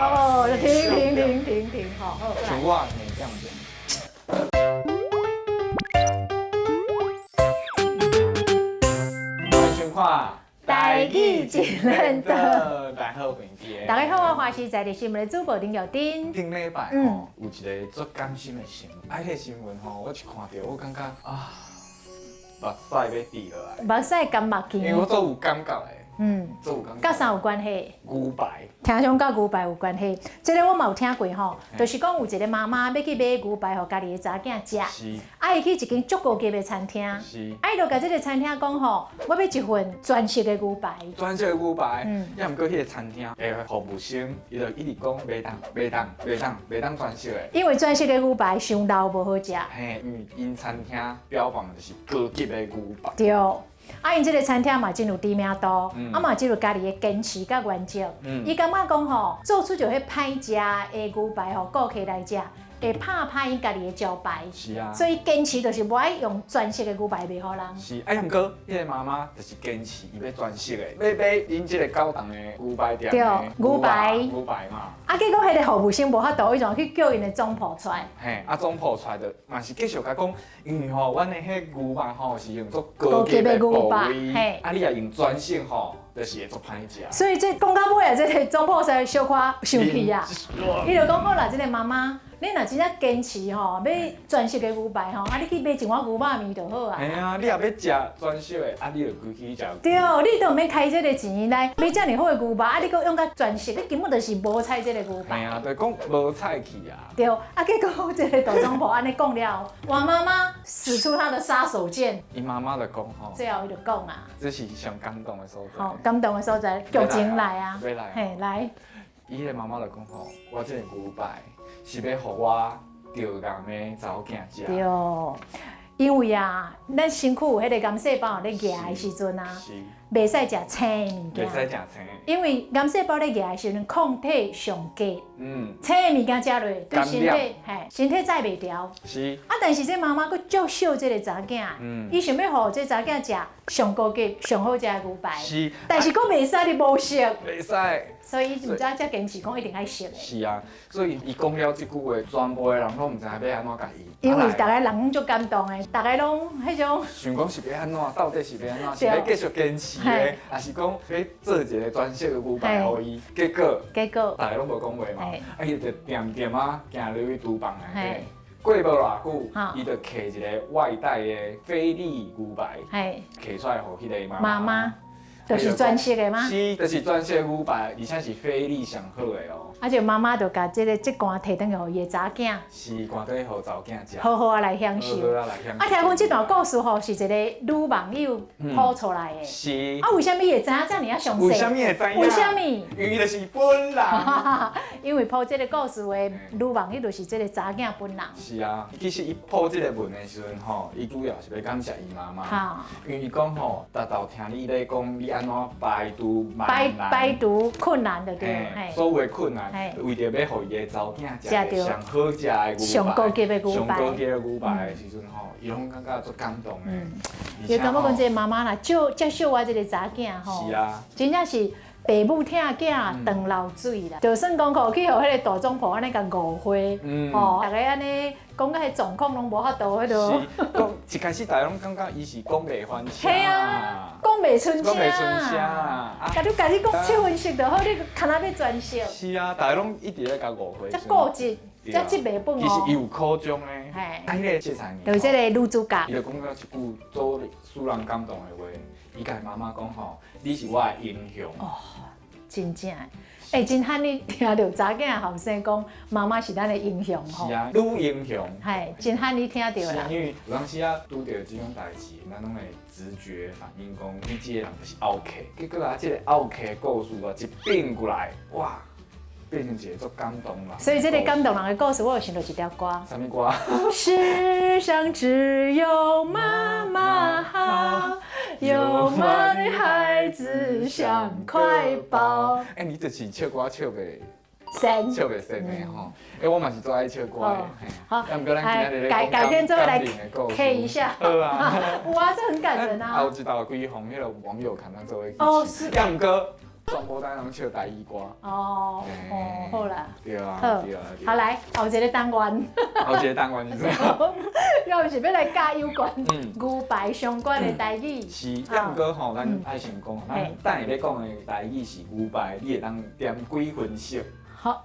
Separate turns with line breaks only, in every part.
哦，停停停停停，好，好。
像我袂点点。欢迎收看《
台语一轮桌》。
大家好，我是
大家好，我華視在地新聞的主播林玉珍。
頂禮拜吼，有一個足感心的新聞，啊，彼個新聞吼，我一看著，我感覺啊，目屎欲滴落來。
目屎干目鏡。
因為我足有感覺的。足有感覺。
佮啥有關係？
牛排。
聽講佮牛排有關係，這個我嘛有聽過吼，就是講有一個媽媽欲去買牛排予家己的查囝食，啊，伊去一間足高級的餐廳，啊，伊就共這個餐廳講吼，我欲一份全色的牛排。
全色的牛排，抑毋過彼個餐廳的服務生，伊就一直講袂當、袂當、袂當、袂當全色的。
因為全色的牛排傷老無好食。
嘿，因為𪜶餐廳標榜的就是高級的牛排。
對。啊，𪜶這個餐廳嘛真有知名度，啊嘛真有家己的堅持佮原則。伊感覺講吼，做出著彼歹食的牛排予顧客來食，會拍歹𪜶家己的招牌。
是啊。
所以堅持就是無愛用全色的牛排賣予人。
是，啊，毋過彼個媽媽就是堅持伊欲全色的，欲買𪜶這個高檔的牛排店的
牛排。
牛排嘛。
啊，結果彼個服務生無法度，伊就去叫𪜶的總鋪出來。
嘿，啊，總鋪出來就嘛是繼續共講，因為吼，阮的彼牛排吼是用足高級的部位，啊，你若用全色吼，就是會足歹食。
所以這講到尾啊，這個總鋪師小可生氣啊，伊就講好啦，這個媽媽。你若真正堅持吼，欲全色的牛排吼，啊，你去買一碗牛肉麵就好啊。
嘿啊，你若欲食全色的，啊，你就規氣食。
對，你都毋免開這個錢來買遮爾好的牛肉，啊，你閣用甲全色，你根本就是無彩這個牛排。
嘿啊，就講無彩氣啊。
對，啊，結果這個大總鋪按呢講了，換媽媽使出她的殺手鐧。
伊媽媽就講吼。
最後伊就講啊。
這是上感動的所在。
好，感動的所在，劇情來啊。
來。
嘿，來。
伊的媽媽就講吼，我這個牛排是欲予我著癌的查某囝食。
對，因為啊，咱身軀有彼個癌細胞咧蜈的時陣啊，袂使食青的物件。
袂使食青。
因為癌細胞咧蜈的時陣，抗體上低。青的物件食落，對身體，嘿，身體載袂牢。啊，但是這媽媽閣足惜這個查某囝，伊想欲予這查某囝食上高級、上好食的牛排。但是閣袂使你無色。
袂使。
所以伊毋知遮堅持講一定愛色的。
是啊，所以伊講了這句話，全部的人攏毋知影欲按怎共伊。
因為逐个人攏足感動的，逐个攏彼種。
想講是欲按怎，到底是欲按怎，是欲繼續堅持的，抑是講欲做一個全色的牛排予伊？結果，
結果，
逐个攏無講話嘛。啊，伊就恬恬仔行入去廚房內底，過無偌久，伊就提一個外帶的菲力牛排，提出來予彼個媽媽。
就是全色的嗎？
是，就是全色牛排，而且是菲力上好的哦。
啊，就媽媽就共這個這罐提轉去予伊的查某囝。
是，罐轉去予查某囝食。
好好仔來享受。
好好仔來享受。
啊，聽講這段故事吼是一個女網友 po 出來的。
是。
啊，為啥物會知影遮爾仔詳細？
為啥物會知影？
為啥物？
因為就是本人。
因為 po 這個故事的女網友就是這個查某囝本人。
是啊，其實伊 po 這個文的時陣吼，伊主要是欲感謝伊媽媽。因為伊講吼，逐晝聽你咧講你按怎排除萬難，
排除困難就對。
所有的困難，為著欲予伊的查某囝食上好食的牛排，
上高級的牛排，
上高級的牛排的時陣吼，伊攏感覺足感動的。
伊感覺講這個媽媽若照遮惜我這個查某囝吼，
是啊，
真正是爸母疼囝長流水啦。就算講吼去予彼個大總鋪按呢共誤會，吼，逐个按呢講甲彼狀況攏無法度彼落。
是，講一開始大家攏感覺伊是講袂翻聲。
嘿啊，講袂出聲。
講袂出聲啊！
共你講七分熟就好，你敢若欲全熟。
是啊，大家攏一直咧共誤會。
遮固執，遮執袂放哦。
其實伊有苦衷的。嘿。啊，彼個謝彩
就是這個女主角。
伊就講了一句足使人感動的話，伊共伊媽媽講吼：你是我的英雄。
哦，真正的。欸，真罕你聽著查囝後生講，媽媽是咱的英雄吼。
是啊，女英雄。
嘿，真罕你聽著啦。
是因為有當時啊，拄著這種代誌，咱攏會直覺反應講，你這個人就是漚客。結果啊，這個漚客的故事啊，一變過來，哇，變成一個足感動人。
所以這個感動人的故事，我有想著一條歌。
啥物歌？
世上只有媽媽好，有媽的孩子像塊寶。
欸，你就是唱歌唱袂
神，
唱袂神的吼。欸，我嘛是足愛唱歌的。
好，
啊，毋過咱今仔日咧
改
講
改天做伙來
感人的故事。
K 一下。
好啊。
有啊，這很感人啊。
後一道幾封彼個網友看咱做伙
哦，是。
抑毋過全部咱攏唱台語歌。
哦哦，好啦。
對啊，
好
對啊。
好來，後一個單元。
後一個單元是啥？
又是欲來教有關牛排相關的台語。
是，啊，毋過吼，咱愛先講，咱等下欲講的台語是牛排，你會當點幾分熟？
好。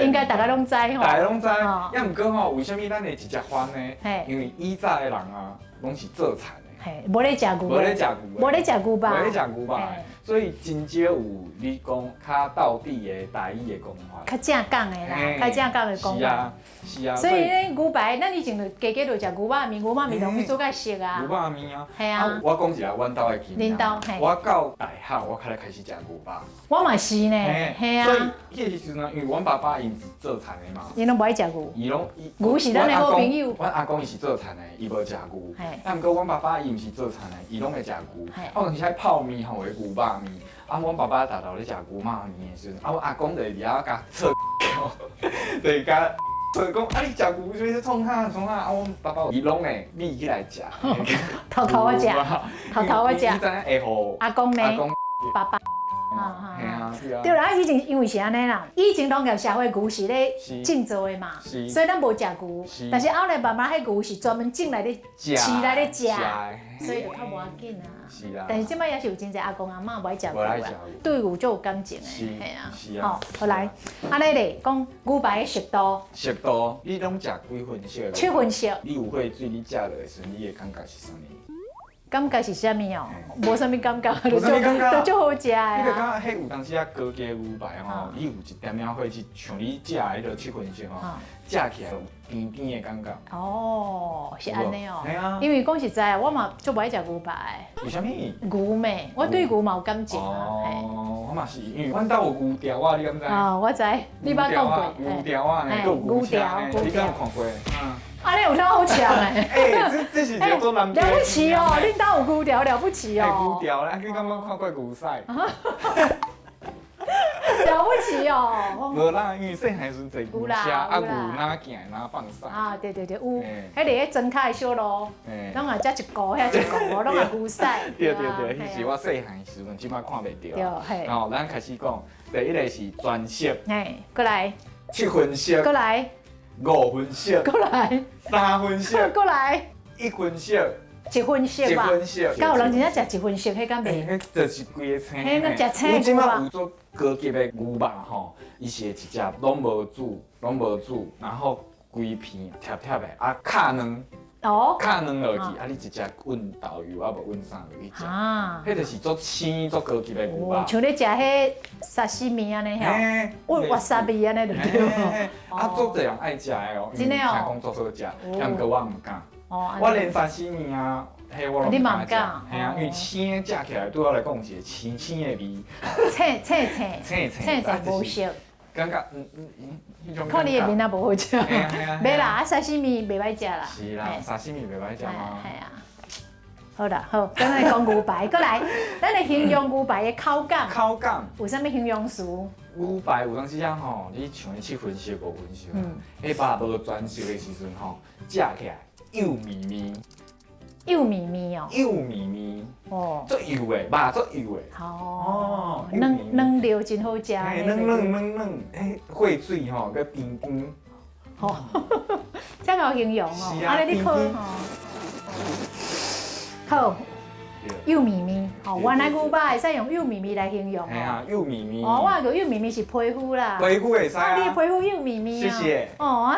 應該大家攏知吼。
大家攏知。啊，毋過吼，為啥物咱會直接翻呢？因為以早的人啊，攏是做田的。
嘿，無咧食牛。
無咧食牛。
無咧食牛肉。
無咧食牛肉。所以真少有你講較道地的台語的講法。
較正港的啦，較正港的講法。
是啊，是啊。
所以咧牛排，咱以前就加加就食牛肉麵，牛肉麵攏去做較熟啊。
牛肉麵啊。
係啊。
我講一下阮兜的經驗。
恁兜嘿。
我到大學，我才開始食牛肉。
我嘛是呢。係啊。
所以彼個時陣，因為阮爸爸𪜶是做田的嘛。
𪜶攏無愛食牛。
伊攏
牛是咱的好朋友。
阮阿公伊是做田的，伊無食牛。啊，毋過阮爸爸伊毋是做田的，伊攏會食牛。啊，有當時喺泡麵吼，有牛肉麵。啊，阮爸爸逐晝咧食牛肉麵的時陣，啊，阮阿公就會佇遐共吵，就會共吵講啊，你食牛啥物創啥創啥？啊，阮爸爸伊攏會覕起來食，
偷偷仔食，偷偷仔食。
伊知影會予
阿公罵，
阿公
爸爸。
啊，對啊。
對啦，以前因為是按呢啦，以前農業社會牛是咧種做的嘛，所以咱無食牛。但是後來慢慢彼牛是專門種來咧飼來咧食，所以就較無要緊啊。
是啊。
但是這擺也是有真濟阿公阿嬤無愛食牛啦，對牛足有感情的，係啊。
是啊。
好，好來，按呢咧講牛排的熟度。
熟度，你攏食幾分熟？
七分熟。
你有血水，你食落的時陣，你的感覺是啥物？
感覺是啥物哦？無啥物感覺，
無啥物感覺，
都足好食的。
你就感覺彼有當時啊高級牛排吼，你有一點仔血水，像你食彼个七分熟吼，食起來有甜甜的感覺。
哦，是按呢哦。
係啊。
因為講實在，我嘛足無愛食牛排
的。為啥物？
牛咩？我對牛嘛有感情啊。
哦，我嘛是，因為阮兜有牛條仔，你敢知？
哦，我知，你捌講過。
牛條仔呢，閣有牛車呢，你敢有看過？
啊，你有哪好強欸？
欸，這是一個做男
了不起哦，恁兜有牛條了不起哦。
牛條咧，你敢捌看過牛屎？
了不起哦。
無啦，因為細漢時陣坐牛車，啊牛哪行哪放屎。
啊，對對對，有。彼佇咧莊跤的小路，攏也遮一股，遐一股，攏也牛屎。
對對對，彼是我細漢時陣，這擺看袂著。
對，嘿。
哦，咱開始講，第一个是全熟。
嘿，過來。
七分熟。
過來。
五分熟，
過來，
三分熟，
過來，
一分熟，
一分熟吧，
一分熟，
敢有人真正食一分熟，彼敢袂？
彼就是規个青。
彼拢食青
有這擺有做高級的牛肉吼，伊是會一隻攏無煮，攏無煮，然後規片貼貼的，啊，敲軟。
哦，
敲軟落去，啊，你直接搵豆油啊，無搵啥落去食。
啊，
彼就是足鮮、足高級的牛肉。
像咧食彼沙西米按呢吼，搵 wasabi 按呢就對。
啊，足濟人愛食的哦，
真的哦，
聽講足好食，啊，毋過我毋敢。我連沙西米啊，彼我攏毋敢食。嘿啊，因為青的食起來對我來講是青青的味。
青青青
青
青青無熟。
感覺嗯，
看你的面仔無好食，袂啦，啊沙西米袂歹食啦。
是啦，沙西米袂歹食嗎？
係啊。好啦，好，咱來講牛排，閣來，咱來形容牛排的口感。
口感。
有啥物形容詞？
牛排有當時啊吼，你像彼七分熟、五分熟，彼肉無全熟的時陣吼，食起來幼綿綿。
幼綿綿哦。
幼綿綿。哦。足幼的，肉足幼的。
哦。軟軟料真好食。
嘿，軟軟軟軟，彼血水吼，閣甜甜。
哦，這樣形容哦。
是啊，
按呢你看吼。好，幼綿綿，哦，原來牛肉會使用幼綿綿來形容。
嘿啊，幼綿綿。
哦，我講幼綿綿是皮膚啦。
皮膚會使啊。
你的皮膚幼綿綿啊。
謝謝。
哦，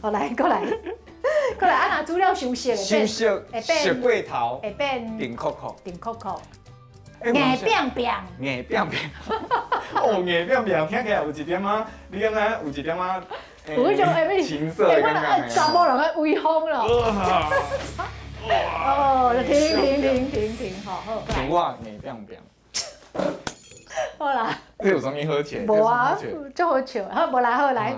好來，閣來，閣來，啊，若煮了傷熟，
傷熟，
會變
熟過頭，
會變
定扣扣，
定扣扣，硬變變，
硬變變，哦，硬變變，聽起來有一點仔，你感覺有一點仔？
有彼種下面，
情色的感覺。
查某人愛威風咯。哦，停停停停停，好好。
像我硬變變。
好啦。
這有啥物好笑？
無啊，足好笑。好，無啦，好來。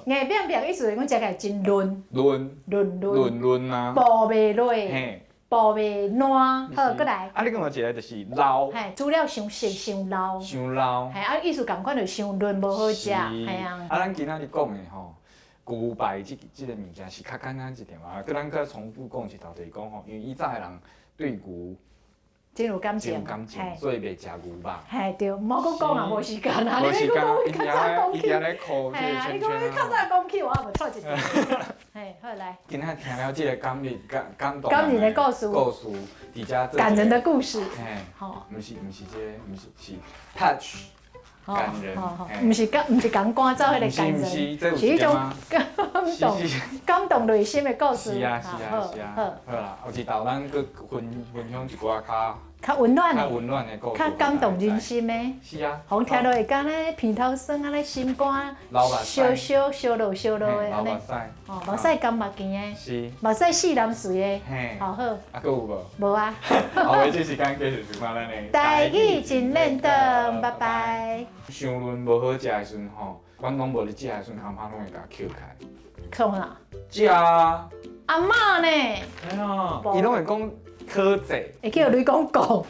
硬變變意思是講食起來真潤。
潤。
潤潤。
潤潤啊。
薄袂落。薄袂爛。好，閣來。
啊，你感覺一个就是老。
嘿，煮了傷熟傷老。
傷老。
嘿，啊，意思仝款就傷潤無好食，嘿啊。
啊，咱今仔日講的吼，牛排這个物件是較簡單一點啊，閣咱閣重複講一頭，就是講吼，因為以早的人對牛
真有感情，
真有感情，所以袂食牛肉。
嘿，對，莫閣講啊，無時間啊，
無時間，伊定咧箍這個圈圈。
你較早講起我也無錯一個。嘿，好來。
今仔聽了這個感人感感動
感人的故事。
故事，佇遮
感人的故事。
嘿，毋是毋是這個，毋是是 touch。感人，
毋是感，毋是共趕走彼个感人，
是一
種感動、感動內心的故事。
是啊是啊是啊，好啦，後一道咱閣分分享一寡較
較溫暖
的、較溫暖的故事，
較感動人心的。
是啊，
予聽落會敢若鼻頭酸，按呢心肝燒燒燒落燒落的按呢。哦，目屎乾目鏡的，
是，
目屎四南水的，好好。
啊，閣有無？
無啊。
後尾這時間繼續收看咱的。
台語真練轉，拜拜。
傷潤無好食的時陣吼，阮攏無咧食的時陣，阿媽攏會共抾開。
創啥？
食啊。
阿嬤呢？
哎呀，伊攏會講可濟。
會叫雷公講。